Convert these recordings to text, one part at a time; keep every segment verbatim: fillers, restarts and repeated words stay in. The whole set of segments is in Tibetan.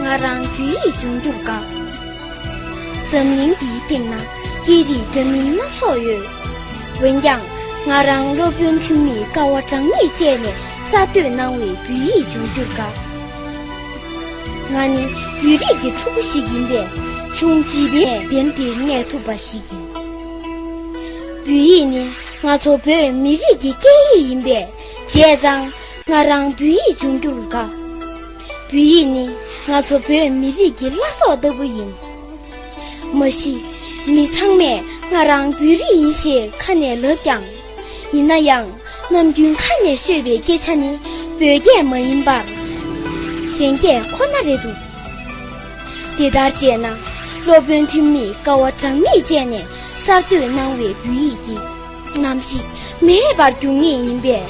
ང་རང་བོད་ཡིག་སྦྱོང་རྒྱུར་དགའ། འཛམ་གླིང་འདིའི་སྟེང་ན་སྐད་རིགས་འདྲ་མིན་སྣ་ཚོགས་ཡོད། འོན་ཀྱང་ང་རང་སློབ་དཔོན་ཐོན་མིའི་དཀའ་བ་གྲངས་མེད་སྤྱད་ནས་གསར་གཏོད་གནང་བའི་བོད་ཡིག་སྦྱོང་རྒྱུར་དགའ། ང་ནི་བོད་རིགས་ཀྱི་ཕྲུ་གུ་ཞིག་ཡིན་པས་ཆུང་བྱིས་པའི་གདན་འདིར་གནས་ཐུབ་པ་ཞིག་ཡིན། བོད་ཡིག་ནི་ང་ཚོ་བོད་མི་རིགས་ཀྱི་སྐད་ཡིག་ཡིན་པས་བྱས་ཙང་ང་རང་བོད་ཡིག་སྦྱོང་རྒྱུར་དགའ། བོད་ཡིག་ནི་ང་ཚོ་བོད་མི་རིགས་ཀྱི་བླ་སྲོག་ལྟ་བུ་ཡིན། མ་གཞི་མི་ཚང་མས་ང་རང་བོད་རིགས་ཡིན་ཞེས་ཁ་ནས་ལབ་ཀྱང་། ཡིན་ན་ཡང་ནམ་རྒྱུན་ཁ་ནས་ཤོད་པའི་སྐད་ཆ་ནི་བོད་སྐད་མ་ཡིན་པར་གཞན་སྐད་ཁོ་ན་རེད་འདུག་དེ་ལྟར་བྱས་ན་སློབ་དཔོན་ཐོན་མིས་དཀའ་བ་གྲངས་མེད་སྤྱད་ནས་གསར་གཏོད་གནང་བའི་བོད་ཡིག་འདི་ནམ་ཞིག་མེད་པར་འགྱུར་ངེས་ཡིན་པས།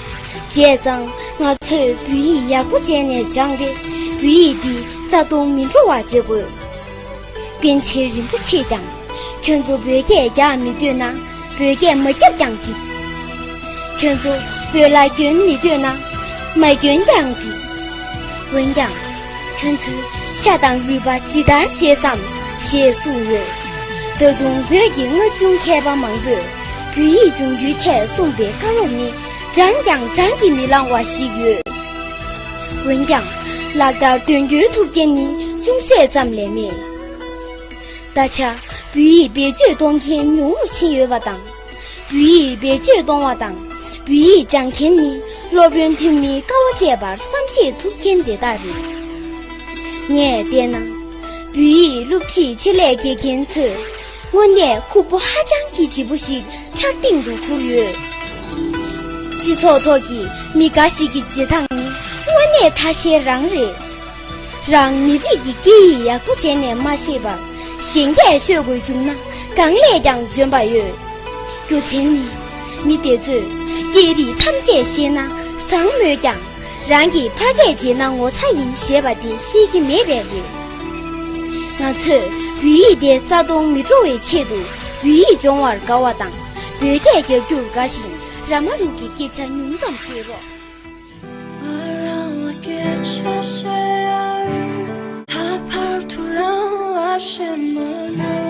བྱས་ཙང་ང་ཚོས་བོད་ཡིག་ཡག་པོ་བྱས་ནས་སྦྱངས་ཏེ་བོད་ཡིག་འདི་རྩ་སྟོང་མི་འགྲོ་བ་བྱེད་དགོས། པཎ་ཆེན་རིན་པོ་ཆེས་ཀྱང་ཁྱོད་ཚོ་བོད་སྐད་རྒྱག་མི་འདོད་ན་བོད་སྐད་མ་རྒྱབ་ཀྱང་འགྲིག་ཁྱོད་ཚོ་བོད་ལྭ་གྱོན་མི་འདོད་ན་མ་གྱོན་ཀྱང་འགྲིག་འོན་ཀྱང་ཁྱོད་ཚོས་ཤ་དང་རུས་པ་ཇི་ལྟར་བྱེད་སམ་ཞེས་གསུངས་ཡོད། ད་དུང་བོད་ཀྱི་སྔགས་ཆུང་མཁས་པ་མང་པོས་བོད་ཡིག་སྦྱོང་རྒྱུའི་ཐད་གསུངས་པའི་བཀའ་སློབ་ནི་བགྲང་ཀྱང་བགྲང་གིས་མི་ལང་བ་ཞིག་ཡོད། འོན་ཀྱང་ལག་བསྟར་དོན་འཁྱོལ་ཐུབ་མཁན་ནི་ཅུང་ཟད་ཙམ་ལས་མེད། ད་ཆ་བོད་ཡིག་བེད་སྤྱོད་གཏོང་མཁན་ཉུང་རུ་ཕྱིན་ཡོད་པ་དང་། བོད་ཡིག་བེད་སྤྱོད་གཏོང་བ་དང་བོད་ཡིག་སྦྱང་མཁན་ནི་སློབ་དཔོན་ཐོན་མིའི་དཀའ་བ་སྤྱད་པར་བསམ་ཤེས་ཐུབ་མཁན་དེ་དག་རེད། ངས་བལྟས་ན། བོད་ཡིག་སློབ་ཁྲིད་ཆེད་ལས་དགེ་རྒན་ཚོས་དངོས་གནས་ཁུར་པོ་ཧ་ཅང་གི་ལྗིད་པོ་ཞིག་ཕྲག་སྟེང་དུ་ཁུར་ཡོད། སྤྱི་ཚོགས་ཐོག་གི་མི་འགའ་ཞིག་གི་བྱེད་སྟངས་ནི་དངོས་གནས་ཐ་ཤལ་རང་རེད། རང་མི་རིགས་ཀྱི་སྐད་ཡིག་ཡག་པོ་བྱས་ནས་མ་ཤེས་པར་གཞན་སྐད་ཤོད་དགོས་བྱུང་ན་གང་ལས་ཀྱང་འཇོན་པ་ཡོད། རྒྱུ་མཚན་ནི། མི་དེ་ཚོས་སྐད་རིགས་ཐམས་ཅད་ཤེས་ན་བཟང་མོད་ཀྱང་། རང་གི་ཕ་སྐད་བརྗེད་ན་ངོ་ཚ་ཡིན་ཞེས་པ་དེ་ཤེས་ཀྱི་མེད་པས་རེད། ང་ཚོས་བོད་ཡིག་དེ་རྩ་སྟོང་མི་འགྲོ་བའི་ཆེད་དུ་བོད་ཡིག་སྦྱོང་བར་དགའ་བ་དང་བོད་སྐད་རྒྱག་རྒྱུར་དགའ་ཞིང་ར་མ་རུ་གི་སྐད་ཆ་ཉུང་ཙམ་ཤོད་རོགས། ང་རང་ལ་སྐད་ཆ་བཤད་ཡ་ཡོད། ད་བར་དུ་རང་ལ་བཤད་མ་མྱོང་།